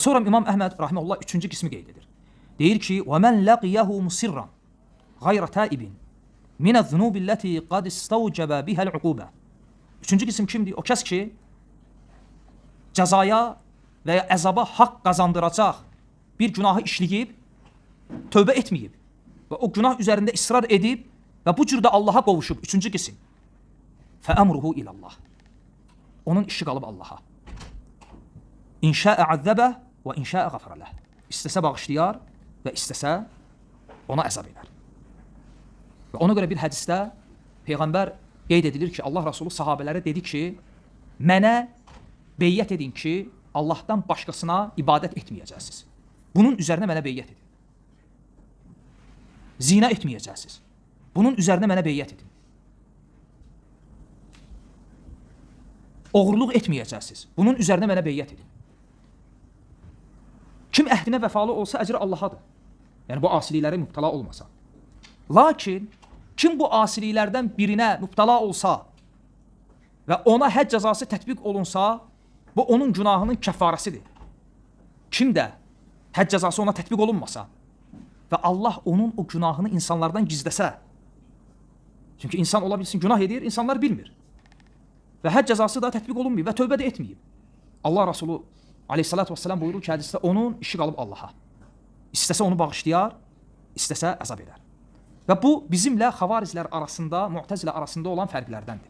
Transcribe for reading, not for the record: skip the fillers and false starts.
Sonra İmam Əhməd rahimehullah üçüncü qismi qeyd edir. Deyir ki: "Və men laqiyahu musirran gayra taibin min az-zunub allati qad istawjaba biha al-uquba." Üçüncü qism kimdir? O kəs ki cəzaya və ya əzaba haqq qazandıracaq bir günahı işləyib, tövbə etməyib və o günah üzərində israr edib və bu cür də Allaha qovuşub. Üçüncü qism. Fəəmruhu ilallah. Onun işi qalıb Allaha. İn şəə əzzəbə və in şəə qəfərə ləh. İstəsə bağışlayar və istəsə ona əzab edər. Və ona görə bir hədisdə Peyğəmbər qeyd edilir ki, Allah Resulü sahabələrə dedi ki, mənə beyyət edin ki, Allahdan başqasına ibadət etməyəcəksiniz. Bunun üzərinə mənə beyyət edin. Zina etməyəcəksiniz. Bunun üzərinə mənə beyyət edin. Oğurluq etməyəcəksiniz. Bunun üzərinə mənə beyyət edin. Kim əhdinə vəfalı olsa, əcri Allahadır. Yəni bu asiliklərə mübtəla olmasa. Lakin kim bu asiliklərdən birinə mübtəla olsa və ona hədd cəzası tətbiq olunsa, bu onun günahının kəfarəsidir. Kim də hədd cəzası ona tətbiq olunmasa və Allah onun o günahını insanlardan gizləsə, çünki insan ola bilsin günah edir, insanlar bilmir. Və hədd cəzası da tətbiq olunmayıb və tövbə də etməyib. Allah Resulü aleyhissalatü vesselam buyurur ki, hədisdə onun işi qalıb Allaha. İstəsə onu bağışlayar, istəsə əzab edər. Və bu bizimlə xavarizlər arasında, Mu'təzilə arasında olan fərqlərdəndir.